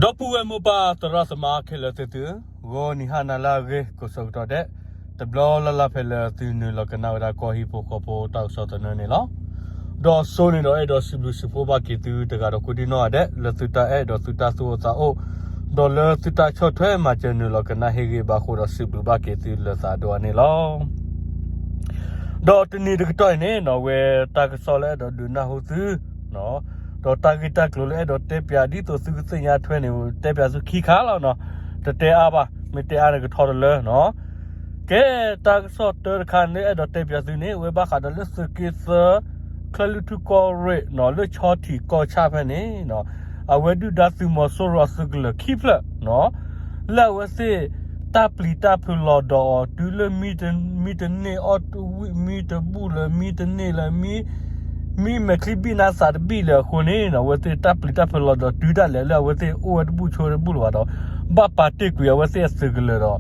ဒီပုၢ်ဝဲၢ်မိၢ်ပၢ်သရၣ်သမါခဲလၢာ်သ့ၣ်သု, ဂီၤနံၤဟါနၤလၢအဂ့ၤ ကိးဆၢကတီၢ်ဒဲး တဘျီလၢ်လၢ်ဖဲလၢသုနုာ်လီၤကနၣ်ဝဲဒၣ်ကီၢ်ဟံၣ်ဖိဃီဖိတၢ်ကစီၣ်သနၢၣ်န့ၣ်လီၤ. ဒီးစိန့ၣ်ဒီးအဲၣ်ဒိးစံးဘျုးစံးဖှိၣ်ဘၣ်က့ၤသုတဂၤဒီးကိးဒံနီၢ်ဂၤဒဲး လၢသုတၢ်အဲၣ်ဒီးသုတၢ်သူၣ်အိၣ်သးအိၣ်, ဒီးလၢသုတၢ်ဆီၣ်ထွဲမၤစၢၤနုာ်လီၤကနၣ်ဟ့ၣ်ဂံၢ်ဘါအဃိဒီးစံးဘျုးဘၣ်က့ၤသုလၢသးဒိၣ်အါန့ၣ်လီၤ. ဒီးတနံၤတကတီၢ်အံၤန့ၣ်နီၤ အဝဲတၢ်ကစီၣ်လၢအဲၣ်ဒိးဒုးနၢ်ဟူသု ဒီးတၢ်ဂ့ၢ်တၢ်ကျိၤလၢအဲၣ်ဒိးတဲပၠးဒ်သိးသုကသ့ၣ်ညါထွဲန့ၣ် တဲပၠးသုခံခါလီၤနီၤ. တတဲအါဘၣ်, မ့ၢ်တဲအါန့ၣ်ကထီတလၢနီၤ. ကဲ, တၢ်ကစီၣ်တၢတခါလၢအဲၣ်ဒိးတဲပၠးသုန့ၣ် အဝဲဘၣ်ဃးဒီးလၢသုးက့သၢ ချၢၣ်လွံၢ်ထူၣ်ကီၢ်ရ့ၣ်နီၤ လၢဆီထံးကီၢ်ဆၣ်ဖဲန့ၣ် အဝဲဒုၣ်ဒါသုးမီၤစိရိၤအသုးကလၢၤခံဖျၢၣ်နီၤ လၢအဝဲသ့ၣ်တၢ်ပျံၤတၢ်ဖုးလီၤဒီးအီၤတုၤလၢ မံတန့ၢ်အီၣ်တဝံၣ် မံတဘူၣ်လၢ မံတန့ၢ်လၢ မံမဲာ်ချံဘံၣ်နါသးတဘံၣ်လၢအဃိန့ၣ် အဝဲသ့ၣ်တၢ်ပျံၤတၢ်ဖုးလီၤဒီးတုၤဒၣ်လဲာ် လၢအဝဲသ့ၣ်အိၣ်ဝဲတဘူၣ်ဆိးဝဲတဘူၣ်လၢၤဘၣ်ဒီး ဘၣ်ပာ်တ့ၢ်ကွံာ်အဝဲသ့ၣ်အသုးကလၢၤဒီး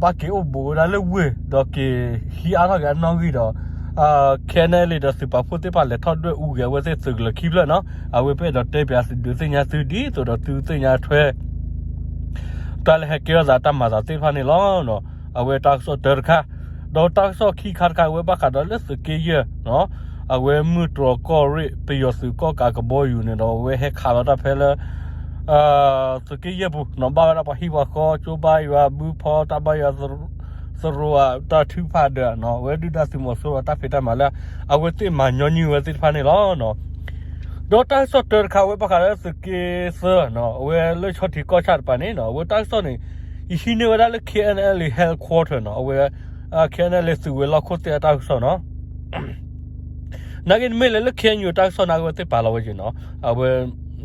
ဘၣ်က့ၤအိၣ်ဘူးဝဲဒၣ်လၢဝ့ၢ် ဒီးက့ၤဟံးအါထီၣ်က့ၤအနီၣ်ဂံၢ်ဒီး KNLA ဒီးသုးပာ်ဖှိၣ်သ့ၣ်တဖၣ်လဲၤထီၣ်ဒွဲၣ်အူက့ၤအဝဲသ့ၣ်သုးကလၢၤခံဖျၢၣ်နီၤ. အဝဲပအဲၣ်ဒိးတဲပၠးဒုးသ့ၣ်ညါသုဒ်သိးဒီးသုသ့ၣ်ညါထွဲ တၢ်လၢဟဲကဲထီၣ်သးတၢ်မၤသးသ့ၣ်တဖၣ်န့ၣ်လီၤ. အဝဲတၢ်ကစီၣ်တၢတခါ, ဒီးတၢ်ကစီၣ်ခံခါတခါ အဝဲဘၣ်ဃးဒီးလၢသုးက့ယဲၢ် အဝဲမုၢ်တြီၤကီၢ်ရ့ၣ် ပယီၤသုးကီၣ်ကးကဘီယူၤန့ၣ်ဒီး အဝဲဟဲခးလီၤတၢ်ဖဲလၢ သုးက့ယဲၢ်ပူၤနီၤ ဘၣ်ဝဲဒၣ်ပှၤဟံၣ်ပှၤဃီ ကၠိဘါယွၤ ဘုဖီ တၢ်ဘါယွၤ သရိာ်အတၢ်ထုကဖၣ်ဒီး အဝဲဒုၣ်ဒါသုးမီၤစိရိၤတၢ်ဖံးတၢ်မၤလၢ အဝဲသ့ၣ်မၤညီနုၢ်ဝဲသ့ၣ်တဖၣ်န့ၣ်လီၤ. ဒီးတၢ်ကစီၣ်တၢတခါ အဝဲဘၣ်ဃးလၢသုးက့သၢ အဝဲလၢဆီထံးကီၢ်ဆၣ်တပၤန့ၣ် အဝဲတၢ်ကစီၣ်န့ၣ် ယဟံးန့ၢ်ဝဲဒၣ်လၢ KNLA headquarter နီၤ အဝဲ KNLA သုးဝဲၤလီၢ်ခိၣ်သ့ၣ်အတၢ်ကစီၣ်နီၤ. နာ်က့နမ့ၢ်လဲၤလၢ KNU တၢ်ကစီၣ်နာ်က့အဝဲသ့ၣ်ပာ်လီၤဝဲက့ၤနီၤ အဝဲ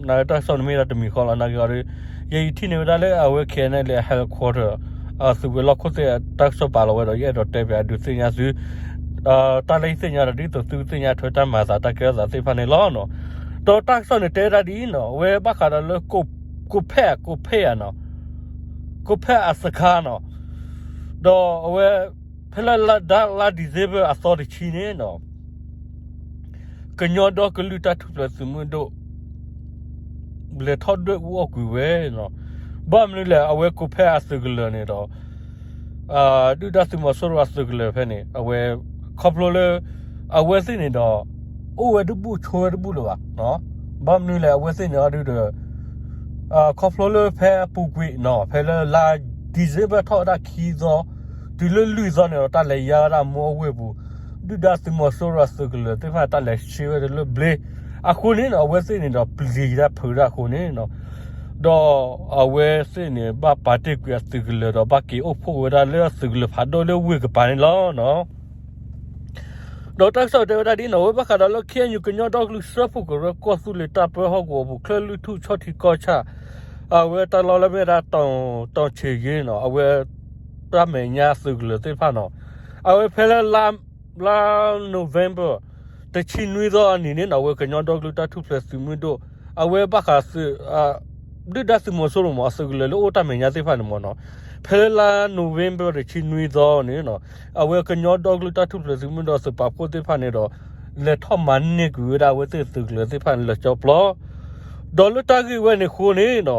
နာ်က့တၢ်ကစီၣ်န့ၣ်မ့ၢ်ဒၣ်တမံၤဃီလီၤ နာ်က့အီၤဒီး ယဲယထံၣ်န့ၢ်ဝဲဒၣ်လၢအဝဲ KNLA headquarter သုးဝဲၤလီၢ်ခိၣ်သ့ၣ်အတၢ်ကစီၣ်ပာ်လီၤဝဲဒီး ယအဲၣ်ဒိးတဲပၠးဒုးသ့ၣ်ညါသု တၢ်လၢယသ့ၣ်ညါဒီးဒ်သိးသုသ့ၣ်ညါထွဲတၢ်မၤသးတၢ်ကဲထီၣ်သးသ့ၣ်တဖၣ်န့ၣ်လီၤ. ဒီးတၢ်ကစီၣ်န့ၣ်တဲဝဲဒၣ်ဒ်အံၤနီၤ အဝဲဘၣ်ဃးဒီးလၢ ကိးဖဲၣ် ကိးဖဲၣ်ဧါနီၤ ကိးဖဲၣ်အစခါနီၤ ဒီးအဝဲ ဖဲလၢလါ လါ December အသီတဆံန့ၣ်နီၤ ကညီဒီကလုာ်တၢ်ထူၣ်ဖျဲးသုးမုၢ်ဒိၣ် လဲၤထီၣ်ဒွဲၣ်အူအီၣ်ကွံာ်ဝဲနီၤ. ဘၣ်မနုၤလဲၣ် အဝဲကိးဖဲၣ်အသုးကလၢၤန့ၣ်ဒီး ဒုၣ်ဒါသုးမီၤစိရိၤအသုးကလၢၤဖဲန့ၣ် အဝဲ ခီဖျိလၢ အဝဲသ့ၣ်န့ၣ်ဒီး အိၣ်ဝဲတဘူၣ်ဆိးဝဲတဘူၣ်လၢၤဘၣ်. ဘၣ်မနုၤလဲၣ် အဝဲသ့ၣ်န့ၣ်အီၤဒုးဒီး ခီဖျိလၢဖဲအပူၤကွံာ်နီၤ ဖဲလၢလါ December ထီၣ်ဝဲဒၣ်ခံသီ တုၤလၢလွံၢ်သီန့ၣ်ဒီး တၢ်လဲၤယါဝဲဒၣ်မိၢ်အဝ့ၢ်ပူၤ ဒုၣ်ဒါသုးမီၤစိရိၤအသုးကလၢၤသ့ၣ်တဖၣ် တၢ်လဲၤဆှၢဝဲဒၣ်လၢဘျ့ အဃိန့ၣ်နီၤ အဝဲသ့ၣ်န့ၣ်ဒီး ပျံၤတၢ်ဖုးတၢ်အဃိန့ၣ်နီၤ ဒီးအဝဲသ့ၣ်န့ၣ် ဘၣ်ပာ်တ့ၢ်ကွံာ်အသုးကလၢၤဒီး ဘၣ်က့ၤအိၣ်ဖှိၣ်ဝဲဒၣ်လၢအသုးကလၢၤဖးဒိၣ်လၢဝ့ၢ်ကပၤန့ၣ်လီၤ. ဒီးတၢ်ကစီၣ်တဲဝဲဒၣ်ဒ်နီၤ အဝဲဘၣ်ဃးဒီးလၢ KNU ကညီဒီကလုာ်စၢဖှိၣ်ကရၢကီၢ်သူလ့ၤတၢ်ပၢဟီၣ်ကဝီၤပူၤ ချၢၣ်လွံၢ်ထူၣ်ဆီထံးကီၢ်ဆၣ် အဝဲတၢ်လီၢ်လၢမ့ၢ်ဝဲဒၣ် တီၤဆံးယ့နီၤ အဝဲ တၢ်မဲာ်ညါသုးကလၢၤသ့ၣ်တဖၣ်နီၤ အဝဲဖဲလၢ လါ November တဆံနွံသီအနံၤန့ၣ်နီၤ အဝဲကညီဒီကလုာ်တၢ်ထူၣ်ဖျဲးသုးမုၢ်ဒိၣ် အဝဲဘၣ်ဃးသုး ဒုၣ်ဒါသုးမီၤစိရိၤမ့ၢ် အသုးကလၢၤလၢအိၣ်တၢ်မဲာ်ညါသ့ၣ်တဖၣ်န့ၣ်မ့ၢ်နီၤ ဖဲလၢလါ November တဆံနွံသီန့ၣ်နီၤ အဝဲကညီဒီကလုာ်တၢ်ထူၣ်ဖျဲးသုးမုၢ်ဒိၣ်သုးပာ်ဖှိၣ်သ့ၣ်တဖၣ်န့ၣ်ဒီး လဲၤထီၣ်မၤန့ၢ်ကွံာ်ဝဲဒၣ်အဝဲသ့ၣ်သုးကလၢၤသ့ၣ်တဖၣ်န့ၣ်လၢကၠီပျီ ဒီးလၢတၢ်ဂ့ၢ်ဝဲန့ၣ်အဃိန့ၣ်နီၤ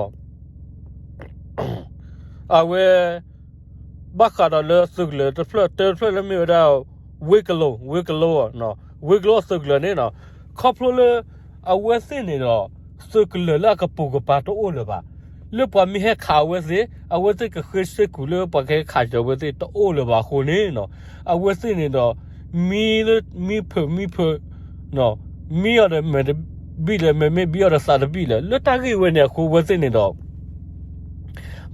အဝဲ ဘၣ်ဃးဒီးလၢသုးကလၢၤတဖျၢၣ်တဖျၢၣ်လၢမ့ၢ်ဝဲဒၣ် ဝ့ၢ်ကလိၤ ဝ့ၢ်ကလိၤ ဝ့ၢ်ကလိၤအသုးကလၢၤန့ၣ်နီၤ ခီဖျိလၢ အဝဲသ့ၣ်န့ၣ်ဒီး သုးကလၢၤလၢအကပိာ်ကပၤတအိၣ်လၢၤဘၣ်. လၢပှၤမ့ၢ်ဟဲခးအဝဲသ့ၣ် အဝဲသ့ၣ်ကဃ့စ့ၢ်ကီးလၢပှၤကဟဲခးကၠီၤအဝဲသ့ၣ်တအိၣ်လၢၤဘၣ်အဃိန့ၣ်နီၤ အဝဲသ့ၣ်န့ၣ်ဒီး မံ မံဖုးမံဖုး မံအီၤဒီးမဲာ်တဘံၣ်လၢ မဲာ်မ့ၢ်ဘံအီၤဒီးသးတဘံၣ်လၢ လၢတၢ်ဂ့ၢ်ဝဲန့ၣ်အဃိ အဝဲသ့ၣ်န့ၣ်ဒီး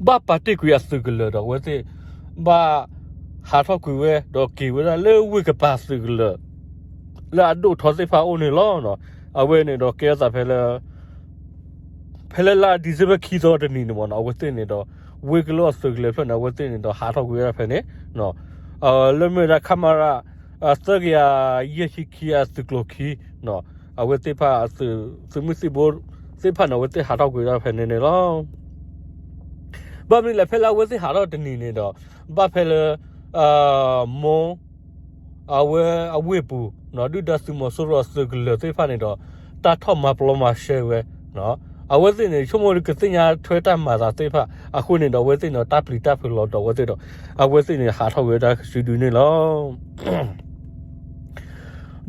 ဘၣ်ပာ်တ့ၢ်ကွံာ်အသုးကလၢၤဒီး အဝဲသ့ၣ် ဘၣ်ဟးထီၣ်ကွံာ်ဝဲ ဒီးက့ၤဝဲဒၣ်လၢဝ့ၢ်ကပၤသုးကလၢၤ လၢအဒိၣ်ထီသ့ၣ်တဖၣ်အအိၣ်န့ၣ်လီၤ. အဝဲန့ၣ်ဒီးကဲထီၣ်သးဖဲလၢ ဖဲလၢလါ December ခံသီတနံၤန့ၣ်မ့ၢ်နီၤ အဝဲသ့ၣ်န့ၣ်ဒီး ဝ့ၢ်ကလိၤအသုးကလၢၤဖျၢၣ်န့ၣ် အဝဲသ့ၣ်န့ၣ်ဒီးဟးထီၣ်ကွံာ်ဝဲဒၣ်ဖဲန့ၣ် လၢမ့ၢ်ဝဲဒၣ် ခမရ သၢကယၤယဲၢ်ဆံခံအသုးကျိၤခံ အဝဲသ့ၣ်တဖၣ် သုးမုၢ်သံၣ်ဘိသ့ၣ်တဖၣ်န့ၣ် အဝဲသ့ၣ်ဟးထီၣ်ကွံာ်ဝဲဒၣ်ဖဲန့ၣ်န့ၣ်လီၤ. ဘၣ်မနုၤလဲၣ် ဖဲလၢအဝဲသ့ၣ်ဟးထီၣ်တနံၤန့ၣ်ဒီး ဘၣ်ဖဲလၢ မိၢ် အဝဲအဝ့ၢ်ပူၤ ဒုၣ်ဒါသုးမီၤစိရိၤအသုးကလၢၤသ့ၣ်တဖၣ်န့ၣ်ဒီး တၢ်ထီၣ်မၤပျီမၤရှဲဝဲ အဝဲသ့ၣ်န့ၣ် ဆိကမိၣ်ဒီးကသ့ၣ်ညါထွဲတၢ်မၤသးသ့ၣ်တဖၣ်အဃိန့ၣ်ဒီး အဝဲသ့ၣ်န့ၣ် တၢ်ပျံၤတၢ်ဖုးလီၤဒီးအဝဲသ့ၣ်ဒီး အဝဲသ့ၣ်န့ၣ် ဟးထီၣ်ကွံာ်ဝဲဒၣ်ကစုဒုန့ၣ်လီၤ.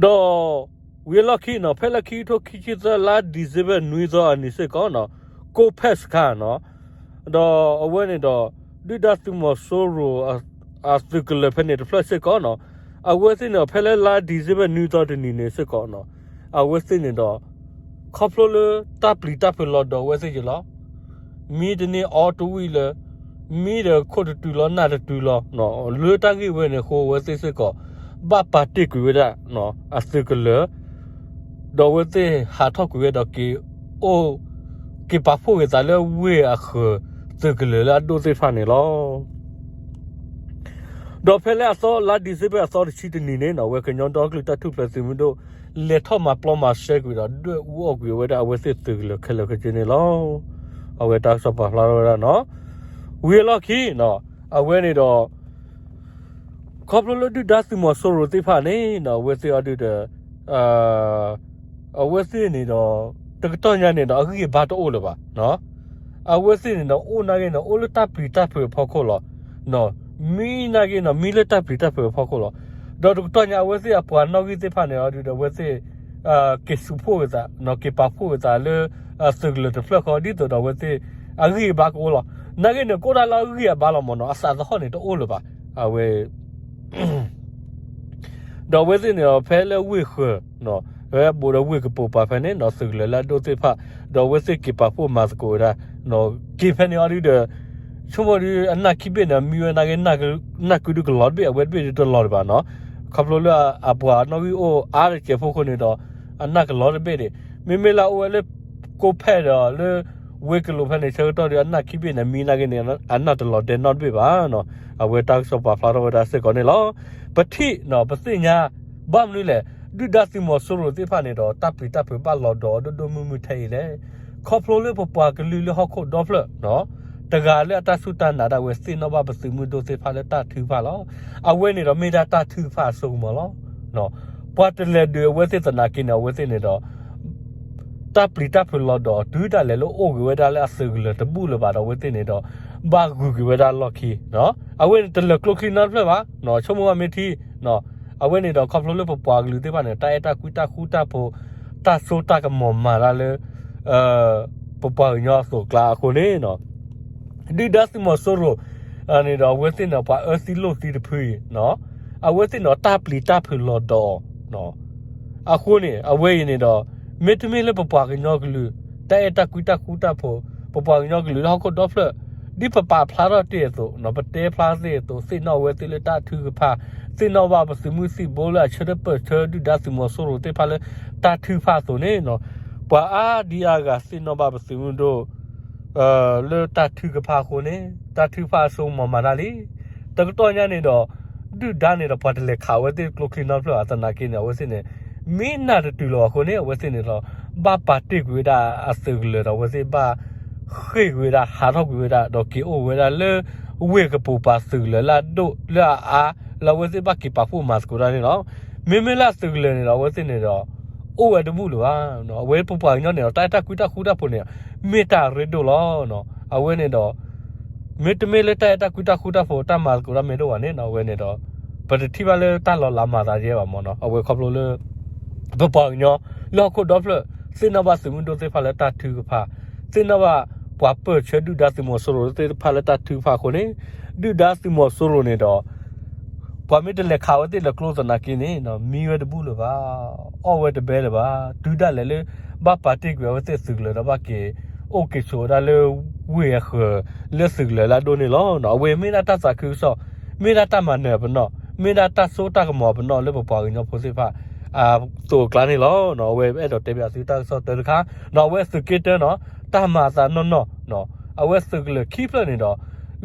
ဒီးဝံၤအလီၢ်ခံနီၤ ဖဲလၢခံကထိခံဆံသၢလါ December နွံသီအနံၤစ့ၢ်ကီးနီၤ ကိးဖဲးစခါနီၤ ဒီးအဝဲန့ၣ်ဒီး ဒုၣ်ဒါသုးမီၤစိရိၤအသုးကလၢၤဖဲန့ၣ်တဖျၢၣ်စ့ၢ်ကီးနီၤ အဝဲသ့ၣ်န့ၣ် ဖဲလၢလါ December နွံသီတနံၤန့ၣ်စ့ၢ်ကီးနီၤ အဝဲသ့ၣ်န့ၣ်ဒီး ခီဖျိလၢတၢ်ပျံၤတၢ်ဖုးလီၤဒီးအဝဲသ့ၣ်ယလီၤ မံတန့ၢ်အီတဝံၣ်လၢ မံဒီးခိၣ်တတုၤလီၤနၢ်တတုၤလီၤ လၢတၢ်ဂ့ၢ်ဝဲန့ၣ်အဃိ အဝဲသ့ၣ်စ့ၢ်ကီး ဘၣ်ပာ်တ့ၢ်ကွံာ်ဝဲဒၣ် အသုးကလၢၤ ဒီးအဝဲသ့ၣ်ဟးထီၣ်ကွံာ်ဝဲဒီးက့ၤအိၣ် က့ၤပာ်ဖှိၣ်က့ၤသးလၢဝ့ၢ်အဃၢၤ သုးကလၢၤလၢအဒိၣ်သ့ၣ်တဖၣ်န့ၣ်လီၤ. ဒီးဖဲလၢအသီလါ December အသီတဆံတနံၤန့ၣ်နီၤ အဝဲကညီဒီကလုာ်တၢ်ထူၣ်ဖျဲးသုးမုၢ်ဒိၣ် လဲၤထီၣ်မၤပျီမၤစဲကွံာ်ဒီး ဒွဲၣ်အူအီၣ်ကွံာ်ဝဲဒၣ်အဝဲသ့ၣ်သုးကလၢၤခဲလၢာ်ခဲဆ့န့ၣ်လီၤ. အဝဲတၢ်ကစီၣ်ပာ်ဖျါထီၣ်ဝဲဒၣ်နီၤ ဝံၤအလီၢ်ခံနီၤ အဝဲန့ၣ်ဒီး ခီဖျိလၢဒုၣ်ဒါသုးမီၤစိရိၤသ့ၣ်တဖၣ်န့ၣ်နီၤ အဝဲသ့ၣ်အီၤဒုးဒီး အဝဲသ့ၣ်န့ၣ်ဒီး တကတီၢ်ညါန့ၣ်ဒီး အဂံၢ်အဘါတအိၣ်လၢၤဘၣ်. အဝဲသ့ၣ်န့ၣ်ဒီး အိၣ်နာ်က့န့ၣ် အိၣ်လၢတၢ်ပျံၤတၢ်ဖုးအဖီခိၣ်လီၤ. မံနာ်က့န့ၣ် မံလၢတၢ်ပျံၤတၢ်ဖုးအဖီခိၣ်လီၤ. ဒီးတကတီၢ်ညါ အဝဲသ့ၣ်အပှၤနီၣ်ဂံၢ်သ့ၣ်တဖၣ်န့ၣ် အီၤဒုးဒီး အဝဲသ့ၣ် က့ၤစူးဖှိၣ်က့ၤသး က့ၤပာ်ဖှိၣ်က့ၤသးလၢ သုးကလၢၤတဖျၢၣ်ဃီ ဒ်သိးဒီးအဝဲသ့ၣ် အဂံၢ်အဘါကအိၣ်လီၤ. နာ်က့န့ၣ် ကအိၣ်ဒၣ်လၢအဂံၢ်အဘါလီၤမ့ၢ်နီၤ အသးသဟီၣ်န့ၣ်တအိၣ်လၢၤဘၣ်. အဝဲ ဒီးအဝဲသ့ၣ်န့ၣ်ဒီး ဖဲလၢဝ့ၢ်ဃၢၤ ဖဲဘိးဒီးဝ့ၢ်ကပိာ်ပၤဖဲန့ၣ်နီၤ သုးကလၢၤလၢအဒိၣ်သ့ၣ်တဖၣ် ဒီးအဝဲသ့ၣ်က့ၤပာ်ဖှိၣ်မၤသကိးဝဲဒၣ် က့ၤဖဲန့ၣ်အီၤဒုးဒီး ဆိကမိၣ်ဒုး အနၢ်ခံဘ့ၣ်န့ၣ် မံဝဲနာ်က့ နၢ်ကုဒုကလီၤတဘ့ၣ် အဝဲတဘ့ၣ်ဒုးတလီၤဒံးဘၣ်နီၤ. ခီဖျိလၢအပှၤနီၣ်ဂံၢ်အိၣ်အါတစဲးဖိအဃိန့ၣ်ဒီး အနၢ်ကလီၤတဘ့ၣ်ဒံး မ့မ့ၢ်လၢအအိၣ်ဝဲလၢ ကိးဖဲးဒီးလၢ ဝ့ၢ်ကလိာ်ဖဲန့ၣ် ဆၢကတီၢ်ဒီး အနၢ်ခံဘ့ၣ်န့ၣ် မံနာ်က့န့ၣ် အနၢ်တလီၤဒဲးနီတဘ့ၣ်ဘၣ်နီၤ. အဝဲတၢ်ကစီၣ်ပာ်ဖျါထီၣ်ဝဲဒၣ်စ့ၢ်ကီးန့ၣ်လီၤ. ပထံၣ်နီၤ ပသ့ၣ်ညါ ဘၣ်မနုၤလဲၣ် ဒုၣ်ဒါသုးမီၤစိရိၤသ့ၣ်တဖၣ်န့ၣ်ဒီး တၢ်ပျံၤတၢ်ဖုးဘၣ်လီၤဒီးအီၤဒိၣ်ဒိၣ်မုၢ်မုၢ်ထဲအံၤလဲၣ်. ခီဖျိလၢပပှၤကလုာ်လၢဟီၣ်ခိၣ်ဒီဖျၢၣ် တဂၤလၢအတၢ်စူၢ်တၢ်နာ်ဒၣ်ဝဲ သ့ၣ်နီၣ်ဘၣ်ပသုးမုၢ်ဒိၣ်သ့ၣ်တဖၣ်လၢတၢ်ထုကဖၣ်လီၤ. အဝဲန့ၣ်ဒီးမ့ၢ်ဒၣ်တၢ်ထုကဖၣ်အစိကမီၤလီၤ. ပှၤတလဲၤဒုးအဝဲသ့ၣ်သနာ်က့န့ၣ် အဝဲသ့ၣ်န့ၣ်ဒီး တၢ်ပျံၤတၢ်ဖုးလီၤဒီး တုၤဒၣ်လဲာ်လၢအိၣ်က့ၤဝဲဒၣ်လၢအသုးကလၢၤတဘူၣ်လၢၤဘၣ်ဒီး အဝဲသ့ၣ်န့ၣ်ဒီး ဘၣ်ဂုာ်က့ၤဝဲဒၣ်လီၢ်ခံ အဝဲန့ၣ်တလၢာ်ကျိချံနီတဖျၢၣ်ဘၣ် ဆိကမိၣ်ဘၣ်မ့ၢ်ထံ အဝဲန့ၣ်ဒီးခီဖျိလၢပပှၤကလုာ်သ့ၣ်တဖၣ်န့ၣ် တၢ်အဲၣ်တၢ်ကွံတၢ်ဃူတၢ်ဖိး တၢ်စိတၢ်ကမီၤမၤတၢ်လၢ ပပှၤကညီအသိးအကျါအဃိန့ၣ် ဒုၣ်ဒါသုးမီၤစိရိၤန့ၣ်ဒီး အဝဲသ့ၣ်န့ၣ် ပှၤအၢသံလိာ်သံတဖုအံၤ အဝဲသ့ၣ်န့ၣ် တၢ်ပျံၤတၢ်ဖုးလီၤဒီးအီၤ အဃိန့ၣ် အဝဲအံၤန့ၣ်ဒီး မ့တမ့ၢ်လၢပပှၤကညီကလုာ် တၢ်အဲၣ်တၢ်ကွံတၢ်ဃူတၢ်ဖိး ပပှၤကညီကလုာ်လၢဟီၣ်ခိၣ်ဒီဖျၢၣ် ဒ်ပပာ်ဖျါထီၣ်တ့ၢ်အသိး ပတဲဖျါသ့ၣ်အသိး သ့ၣ်နီၣ်အဝဲသ့ၣ်လၢတၢ်ထုကဖၣ် သ့ၣ်နီၣ်ဘၣ်ပသုးမုၢ်သံၣ်ဘိလၢအဆၢထၢၣ်ပၢၢ်ဆၢဒုၣ်ဒါသုးမီၤစိရိၤသ့ၣ်တဖၣ်လၢတၢ်ထုကဖၣ်အသိးန့ၣ် ပှၤအါဒံအါဂၤသ့ၣ်နီၣ်ဘၣ်ပသုးမုၢ်ဒိၣ် လၢတၢ်ထုကဖၣ်အဃိန့ၣ် တၢ်ထုကဖၣ်အစိကမီၤမၤတၢ်လံ. တကတီၢ်ညါန့ၣ်ဒီး ဒုၣ်ဒါန့ၣ်ဒီး ပှၤတလဲၤခးအဝဲသ့ၣ်ကျိချံနီတဖျၢၣ်ဘၣ်သနာ်က့န့ၣ် အဝဲသ့ၣ်န့ၣ် မ့ၢ်နၢ်တတုၤလၢၤဘၣ်အဃိန့ၣ် အဝဲသ့ၣ်န့ၣ်ဒီး ဘၣ်ပာ်တ့ၢ်ကွံာ်ဝဲဒၣ်အသုးကလၢၤဒီး အဝဲသ့ၣ်ဘၣ်ဃ့ၢ်ကွံာ်ဝဲဒၣ် ဟးထီၣ်ကွံာ်ဝဲဒၣ် ဒီးက့ၤအိၣ်ဝဲဒၣ်လၢ ဝ့ၢ်ကပိာ်ပၤသုးကလၢၤလၢအဒိၣ်လၢအအါ လၢအဝဲသ့ၣ်ဘၣ်က့ၤပာ်ဖှိၣ်မၤသကိးတၢ်န့ၣ်လီၤ. မ့မ့ၢ်လၢအသုးကလၢၤန့ၣ်ဒီး အဝဲသ့ၣ်န့ၣ်ဒီး အိၣ်ဝဲတဘူၣ်လၢၤဘၣ်. အဝဲပပှၤကညီန့ၣ်ဒီး တၢ်အဲၣ်တၢ်ကွံတၢ်ဃူတၢ်ဖိးန့ၣ် မ့ၢ်တၢ်အရ့ဒိၣ်လီၤ. အဝဲန့ၣ်ဒီး မ့တမ့ၢ်လၢတၢ်အဲၣ်တၢ်ကွံတၢ်ဃူတၢ်ဖိး တၢ်မၤသကိးတၢ်မ့ၢ်တအိၣ်ဘၣ်န့ၣ် အဝဲန့ၣ်ဒီး ပတထံၣ်ဘၣ်လၢတၢ်လီၤလးမၤသးဒ်အံၤဘၣ်မ့ၢ်နီၤ. အဝဲခီဖျိလၢ ပပှၤကညီ လၢဟီၣ်ခိၣ်ဒီဖျၢၣ် သ့ၣ်နီၣ်ဘၣ်သုးမုၢ်ဒိၣ်သ့ၣ်တဖၣ်လၢတၢ်ထုကဖၣ်, သ့ၣ်နီၣ်ဘၣ်ပှၤပၢၢ်ဆၢဒုၣ်ဒါသုးမီၤစိရိၤသ့ၣ်တဖၣ်လၢတၢ်ထုကဖၣ်အဃိန့ၣ်, ဒုၣ်ဒါသုးမီၤစိရိၤန့ၣ်ဒီး ပှၤမ့ၢ်တလဲၤခးဝဲသ့ၣ်လၢကျိသနာ်က့န့ၣ် မံဝဲတဘူၣ်လၢၤဘၣ်, အီၣ်ဝဲတဘဲလၢၤဘၣ်, တုၤဒၣ်လဲာ်လၢ ဘၣ်ပာ်တ့ၢ်ကွံာ်အဝဲသ့ၣ်သုးကလၢၤဒီး ဘၣ်က့ၤအိၣ်က့ၤဆိးဝဲဒၣ်လၢ ဝ့ၢ်အဃၢၤ လၢသုးကလၢၤလၢအဒိၣ်န့ၣ်လီၤ. အဝဲမ့ၢ်ဒၣ်တၢ်သးခုကစီၣ်, မ့ၢ်ဒၣ်တၢ်မၤနၢၤအပနီၣ်, မ့ၢ်ဒၣ်တၢ်စိတၢ်ကမီၤအပနီၣ်လၢပပှၤကညီဖိသ့ၣ်တဖၣ် အသိးအကျါန့ၣ်လီၤ. အဝဲအဲၣ်ဒိးတဲဘၣ်သုတၢ်ကစီၣ်တၢတခါ, အဝဲသုးက့တၢနီၤ, တၢ်မၤအသးနီၢ်နီၢ်, အဝဲသုးကလၢၤခံဖျၢၣ်န့ၣ်ဒီး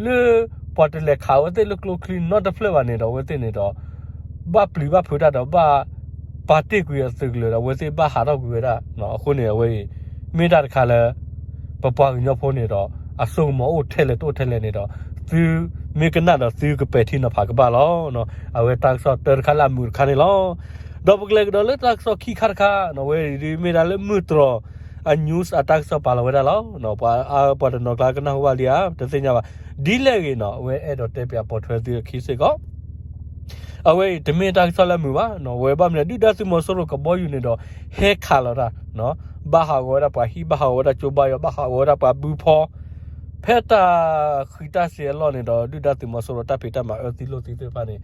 လၢ ပှၤတလဲၤခးဝဲသ့ၣ်လၢကျိချံနီတဖျၢၣ်ဘၣ်န့ၣ်ဒီး အဝဲသ့ၣ်န့ၣ်ဒီး ဘၣ်ပျံၤဘၣ်ဖုးတၢ်ဒီး ဘၣ်ပာ်တ့ၢ်ကွံာ်အသုးကလၢၤဒီး အဝဲသ့ၣ်ဘၣ်ဟးထီၣ်ကွံာ်ဝဲဒၣ်. အဃိန့ၣ် အဝဲအံၤ မ့ၢ်တၢ်တခါလၢ ပပှၤကညီဖိန့ၣ်ဒီး အစိကမီၤအိၣ်ထဲလဲၣ်တအိၣ်ထဲလဲၣ်န့ၣ်ဒီး သုမ့ၢ်ကနၣ်ဒီးသုကပဲာ်ထံနီၤဖးကဘၣ်လီၤ. အဝဲတၢ်ကစီၣ်တၢတခါလၢအမုာ်တခါန့ၣ်လီၤ. ဒီးပကလဲၤကဒီးလၢတၢ်ကစီၣ်ခံခါတခါ, အဝဲအံၤဒ်မ့ၢ်ဒၣ်လၢမုၢ်တြီၤ အ news အတၢ်ကစီၣ်ပာ်လီၤဝဲဒၣ်လီၤ. ပှၤ ပှၤတနီၤကျါကနၢ်ဟူဘၣ်လံဧါ တသ့ၣ်ညါဘၣ်. ဒ်လဲၣ်ဂ့ၤနီၤ အဝဲအဲၣ်ဒိးတဲပၠးပိာ်ထွဲသုအခံစ့ၢ်ကီး အဝဲအံၤတမ့ၢ်တၢ်ကစီၣ်လၢအမုာ်ဘၣ်နီၤ. ဝဲဘၣ်မနုၤ ဒုၣ်ဒါသုးမီၤစိရိၤကဘီယူၤန့ၣ်ဒီး ဟဲခးလီၤတၢ် ဘၣ်ဟးဂီၤဝဲဒၣ်ပှၤဟံၣ် ဘၣ်ဟးဂီၤဝဲဒၣ်ကၠိဘါယွၤ ဘၣ်ဟးဂီၤဝဲဒၣ်ပှၤဘုဖီ ဖဲတၢ်ဃံးတၢ်စ့ၤအလီၢ်န့ၣ်ဒီး ဒုၣ်ဒါသုးမီၤစိရိၤတၢ်ဖံးတၢ်မၤအၢသံလိာ်သံသ့ၣ်တဖၣ်န့ၣ်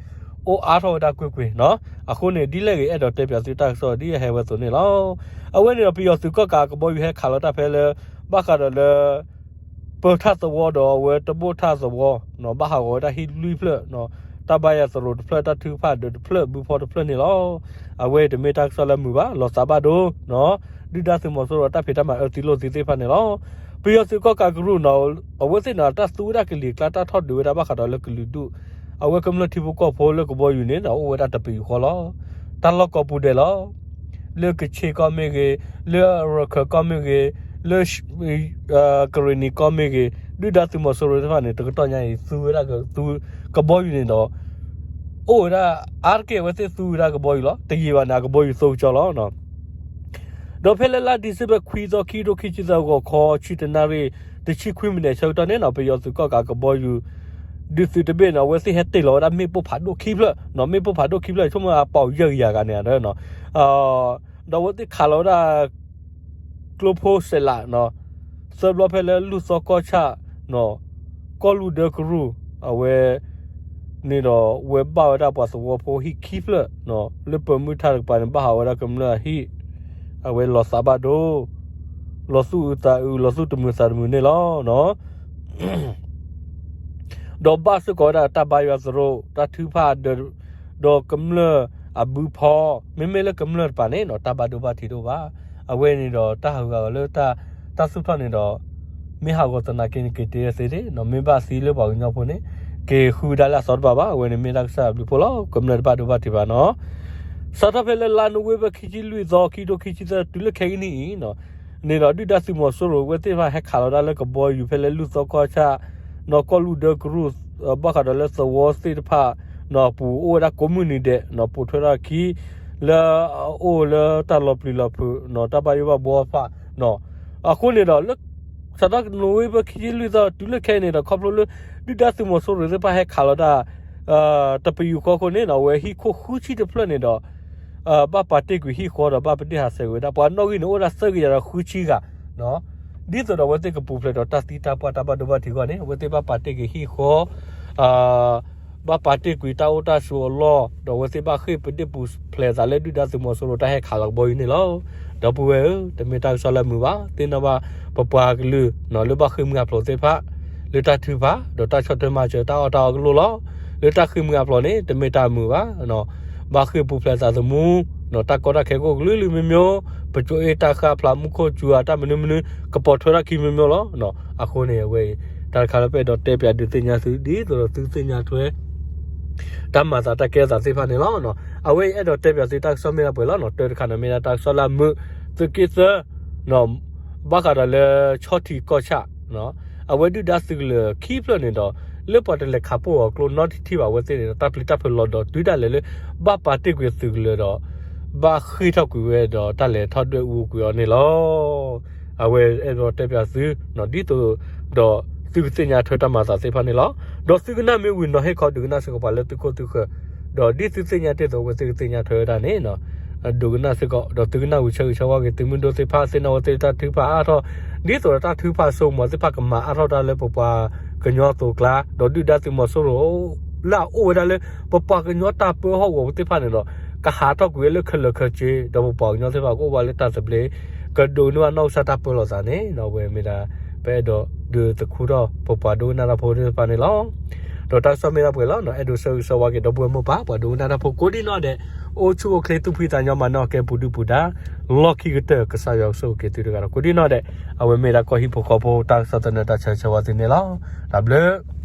အိၣ်အါထီၣ်ဝဲဒၣ်ကွ့ၢ်ကွ့ၢ်နီၤ. အဃိန့ၣ် ဒ်လဲၣ်ဂ့ၤ အဲၣ်ဒိးတဲပၠးသုတၢ်ကစီၣ်ဒ်အဟဲဝဲအသိးန့ၣ်လီၤ. အဝဲန့ၣ်ဒီး ပယီၤသုးကီၣ်ကးကဘီယူၤဟဲခးလီၤတၢ်ဖဲလၢ ဘၣ်ဃးဒီးလၢ ပၢၤထၣ်သဝီဒီးအဝဲတဘိၣ်ထၣ်သဝီ ဘၣ်ဟးဂီၤဝဲဒၣ်ဟံၣ်လွံၢ်ဖျၢၣ် တၢ်ဘါယွၤသရိာ်တဖျၢၣ် တၢ်ထုကဖၣ်ဒၢးတဖျၢၣ် ဘုဖီတဖျၢၣ်န့ၣ်လီၤ. အဝဲတမ့ၢ်တၢ်ကစီၣ်လၢမုာ်ဘၣ် လီၤသးဘၣ်ဒိ ဒုၣ်ဒါသုးမီၤစိရိၤတၢ်ဖံးတၢ်မၤအၢသံလိာ်သံသ့ၣ်တဖၣ်န့ၣ်လီၤ. ပယီၤသုးကီၣ်ကးကရူၢ်နီၤ အဝဲသ့ၣ်န့ၣ် တၢ်သူဝဲဒၣ်ကလံၤကျါ တၢ်ထီၣ်ဒုးဝဲဒၣ်ဘၣ်ဃးဒီးလၢကလုာ်ဒူၣ် အဝဲကမျၢၢ်ထံဖိကီၢ်ဖိလၢကဘီယူၤန့ၣ်ဒီး အိၣ်ဝဲဒၣ်တပယူာ်ဃီလီၤ. တၢ်လီၢ်ကိးပူၤဒဲးလီၤ. လၢကခ့ၣ်ကီၢ်မ့ၢ်ဂ့ၤ, လၢရခၢၣ်ကီၢ်မ့ၢ်ဂ့ၤ, လၢ ကရ့ၣ်နံၤကီၢ်မ့ၢ်ဂ့ၤ, ဒုၣ်ဒါသုးမီၤစိရိၤသ့ၣ်တဖၣ်န့ၣ် တကတီၢ်ညါအံၤ သူဝဲဒၣ်က သူ ကဘီယူၤန့ၣ်ဒီး အိၣ်ဝဲဒၣ် အါတက့ၢ်အဝဲသ့ၣ်သူဝဲဒၣ်ကဘီယူၤလီၤ. တယံာ်ဘၣ်န့ၣ် အကဘီယူၤသိကၠီလီၤ. ဒီးဖဲလၢလါ December ခွံသီ ခံကထိခံဆံသၢ ဂီၤခီ ဆံတနၣ်ရံၣ် တဆံခွံမံးနံး ဆၢကတီၢ်န့ၣ်နီၤ ပယီၤသုးကီၣ်ကးကဘီယူၤ ဒုးသုးတဘ့ၣ်န့ၣ် အဝဲသ့ၣ်ဟဲတ့ၢ်လီၤဝဲဒၣ်မ့ၣ်ပိၢ်ဖးဒိၣ်ခံဖျၢၣ်နီၤ မ့ၣ်ပိၢ်ဖးဒိၣ်ခံဖျၢၣ် ဆိကမိၣ်အပီၣ်ယဲၢ်ကယၤဂၤန့ၣ်ဒီး ဒီးအဝဲသ့ၣ်ခးလီၤဝဲဒၣ် ကျိဖိစဲးလးနီၤ သၢဘျီဖဲလၢလူၢ်သီကီၢ်ဆၣ်နီၤ ကီၢ်လူၢ်ဒၢကရူၢ် အဝဲ န့ၣ်ဒီး ဝဲဘၣ်ဝဲဒၣ်ပှၤသဝီဖိဟံၣ်ခံဖျၢၣ်နီၤ လၢပၢၤမုၢ်ထါတကပၤန့ၣ် ဘၣ်ဟးဝဲဒၣ်ကမျၢၢ်အဟံၣ် အဝဲလီၤသးဘၣ်ဒိ လီၤသူၣ်အုးသးအုး လီၤသူၣ်တမုာ်သးတမုာ်န့ၣ်လီၤ. ဒီးဘၣ်စ့ၢ်ကီးဝဲဒၣ်တၢ်ဘါယွၤသရိာ် တၢ်ထုကဖၣ်ဒၢး ဒီးကမျၢၢ်အဘုဖီ မ့မ့ၢ်လၢကမျၢၢ်တပၤန့ၣ်နီၤ တၢ်ဘၣ်ဒိဘၣ်ထံးတအိၣ်ဘၣ်. အဝဲန့ၣ်ဒီး တၢ်ဟးဂူာ်ဟးဂီၤလၢ တၢ်သူၣ်ထီၣ်န့ၣ်ဒီး မ့ၢ်ဟးဂီၤသနာ်က့န့ၣ် က့ၤတ့ၢ်သ့ဒၣ်နီၤ မ့ၢ်ဘၣ်သံလၢပှၤကညီဖိန့ၣ် က့ၤဃုဒၣ်လၢအသီတဖၣ်ဘၣ်. အဝဲန့ၣ်မ့ၢ်တၢ်ကစီၣ်အဘျုးဖှိၣ်လီၤ. ကမျၢၢ်တဘၣ်ဒိဘၣ်ထံးဘၣ်နီၤ စးထီၣ်ဖဲလၢလါနိၣ်ဝ့ဘၢၣ် ခံဆံလွံၢ်သီ ခံကထိခံဆံသၢ တုၤလၢခဲကနံၣ်အံၤနီၤ န့ၣ်ဒီး ဒုၣ်ဒါသုးမီၤစိရိၤဝဲသ့ၣ်တဖၣ်ဟဲခးလီၤဒၣ်လၢကဘီယူၤဖဲလၢလူၢ်သီကီၢ်ဆၣ်နီၤ ကီၢ်လူၢ်ဒၢကရူၢ် ဘၣ်ဃးဒီးလၢသဝီသ့ၣ်တဖၣ်နီၤ ပူၤအိၣ်ဝဲဒၣ်ကိးမုၢ်နံၤဒဲးနီၤ ပိာ်ထွဲထီၣ်အခံ လၢအအိၣ်လၢတၢ်လီၤပျံၤလီၤဖုးနီၤ တၢ်ဘၣ်ယိၣ်ဘၣ်ဘှီတဖၣ်နီၤ အဃိန့ၣ်ဒီး လၢ စးထီၣ်နိၣ်ဝ့ဘၢၣ် ခံဆံလွံၢ်သီ တုၤလၢခဲအံၤန့ၣ်ဒီး ခီဖျိလၢ ဒုၣ်ဒါသုးမီၤစိရိၤသ့ၣ်တဖၣ်ဟဲခးလီၤတၢ် တပယူာ်ဃီအဃိန့ၣ်နီၤ အဝဲဟံၣ်ခိၣ်ဃုဆံတဖျၢၣ်န့ၣ်ဒီး ဘၣ်ပာ်တ့ၢ်ကွံာ်ဟံၣ်ဃီဒီး ဘၣ်ပဒ့ၣ်ဟးဆှဲးကွံာ်ဝဲဒၣ် ပှၤနီၣ်ဂံၢ်န့ၣ် အိၣ်ဝဲဒၣ်သၢကယၤဒီးဃုဆံဂၤနီၤ ဒ်သိးဒီးအဝဲသ့ၣ်ကပူၤဖျဲးဒီးတၢ်သံတၢ်ပှၢ်တၢ်ဘၣ်ဒိဘၣ်ထံးအဂီၢ်န့ၣ် အဝဲသ့ၣ်ဘၣ်ပာ်တ့ၢ်ကွံာ်ဟံၣ်ဃီ ဘၣ်ပာ်တ့ၢ်ကွံာ်တၢ်အိၣ်တၢ်ဆိးအလီၢ် ဒီးအဝဲသ့ၣ်ဘၣ်ဃ့ၢ်ပဒ့ၣ်ပူၤဖျဲးသးလၢဒုၣ်ဒါသုးမီၤစိရိၤတၢ်ဟဲခးလီၤကဘီယူၤန့ၣ်လီၤ. ဒီပုၢ်ဝဲၢ်ဧၢ, တမ့ၢ်တၢ်ကစီၣ်လၢအမုာ်ဘၣ်, သ့ၣ်နီၣ်ဘၣ်ပပှၤကလုာ်လၢဘၣ်ဃ့ၢ်မှံဟးဖျိးသ့ၣ်တဖၣ် လၢတၢ်ထုကဖၣ် ဒီးတၢ်ဆီၣ်ထွဲမၤစၢၤတၢ်အီၣ်တၢ်အီကလိၣ်လီၤ. လၢတၢ်ဃ့ၢ်မှံဟးဖျိးန့ၣ် တမ့ၢ်တၢ်မုာ်ဘၣ် ဘၣ်ဃ့ၢ်ပူၤဖျဲးသးသမူ တၢ်ကီတၢ်ခဲကအိၣ်ကလုာ်ကလုာ်မ့ၢ်မ့ၢ်, ပကၠိအ့ၣ်တၢ်ဃၢ်ဖျါမူခိၣ်စူၤအတၢ်မနုၤမနုၤ ကပိာ်ထွဲထီၣ်ခံမ့ၢ်မ့ၢ်လီၤ. အဃိန့ၣ် အဝဲအံၤ တၢ်တခါလၢပအဲၣ်ဒိးတဲပၠးဒုးသ့ၣ်ညါသု ဒ်သိးဒီးသုသ့ၣ်ညါထွဲ တၢ်မၤသးတၢ်ကဲထီၣ်သးသ့ၣ်တဖၣ်န့ၣ်လီၤ. အဝဲအံၤအဲၣ်ဒိးတဲပၠးသုတၢ်ကစီၣ်မ့ၢ်ဒၣ်ပှဲၤလီၤ. တၢတခါန့ၣ်မ့ၢ်ဒၣ်တၢ်ကစီၣ်လၢအမုာ်, သုးက့သၢ ဘၣ်ဃးဒီးလၢဆီထံးကီၢ်ဆၣ် အဝဲဒုၣ်ဒါသုးကလၢၤခံဖျၢၣ်န့ၣ်ဒီး လၢပှၤတလဲၤခးပိၢ်အီၤကျိနီတထံၣ်ဘၣ် အဝဲသ့ၣ်န့ၣ်ဒီး တၢ်ပျံၤတၢ်ဖုးလီၤဒီးတုၤဒၣ်လဲာ်လၢ ဘၣ်ပာ်တ့ၢ်ကွံာ်သုးကလၢၤဒီး ဘၣ်ဃ့ၢ်ထီၣ်ကွံာ်ဝဲဒီးတၢ်လဲၤထီၣ်ဒွဲၣ်အူကွံာ်အီၤန့ၣ်လီၤ. အဝဲအဲၣ်ဒိးတဲပၠးသု ဒ်သိးဒီးသုကသ့ၣ်ညါထွဲတၢ်မၤသးသ့ၣ်တဖၣ်န့ၣ်လီၤ. ဒီးသုကနၣ်မ့ၢ်ဝံၤနီၤ ဟ့ၣ်ခီဒုးကနၣ်စ့ၢ်ကီးပှၤလၢသုခိၣ်သုဃၢၤ, ဒီးဒ်သုသ့ၣ်ညါတ့ၢ်အသိး အဝဲသ့ၣ်ကသ့ၣ်ညါထွဲဝဲဒၣ်န့ၣ် ဒုးကနၣ်စ့ၢ်ကီး ဒီးသုကနၣ်ဝံၤဆၢဂ့ၤဆၢဝါက့ၤသုးမုၢ်ဒိၣ်သ့ၣ်တဖၣ် သ့ၣ်နီၣ်ဝဲသ့ၣ်တၢ်ထုကဖၣ်အါထီၣ်, ဒ်သိးဒီးတၢ်ထုကဖၣ်စိကမီၤသ့ၣ်တဖၣ်ကမၤအါထီၣ်တၢ်လၢပပှၤကညီအသိးအကျါ, ဒီးဒုၣ်ဒါသုးမီၤစိရိၤ လၢအအိၣ်ဝဲဒၣ်လၢ ပပှၤကညီတၢ်ပၢဟီၣ်ကဝီၤသ့ၣ်တဖၣ်န့ၣ်ဒီး ကဟးထီၣ်ကွံာ်ဝဲလၢခဲလၢာ်ခဲဆ့ ဒီးပပှၤကညီသ့ၣ်တဖၣ်ကအိၣ်ဘၣ်လၢတၢ်သဘျ့ ကဒိးန့ၢ်ဘၣ်နီၢ်ကစၢ်တၢ်ပၢလီၤသးန့ၣ် အဝဲမ့ၢ်ဒၣ်ပအဲၣ်ဒိးဒုးသခူထီၣ်ပပှၤဒိကနၣ်တၢ်ဖိသ့ၣ်တဖၣ်န့ၣ်လီၤ. ဒီးတၢ်ကစီၣ်မ့ၢ်ဒၣ်ပှဲၤလီၤ. အဲၣ်ဒိးဆၢဂ့ၤဆၢဝါက့ၤ ဒီပုၢ်ဝဲၢ်မိၢ်ပၢ် ပှၤဒိကနၣ်တၢ်ဖိကိးဒံနီၢ်ဒဲး အိၣ်ဆူၣ်အိၣ်ချ့သူၣ်ဖှံသးညီမၤနၢၤအီၤကဲပူၤဒုၣ်ပူၤဒါ လီၢ်ခံကတၢၢ် ကစၢ်ယွၤကဆိၣ်ဂ့ၤက့ၤသုတဂၤဒီး ကိးဒံနီၢ်ဒဲး အဝဲမ့ၢ်ဒၣ်ကီၢ်ဟံၣ်ဖိဃီဖိတၢ်ကစီၣ်သနၢၣ်တၢ်ဆၢဂ့ၤဆၢဝါသုန့ၣ်လီၤ. တၢ်ဘျုး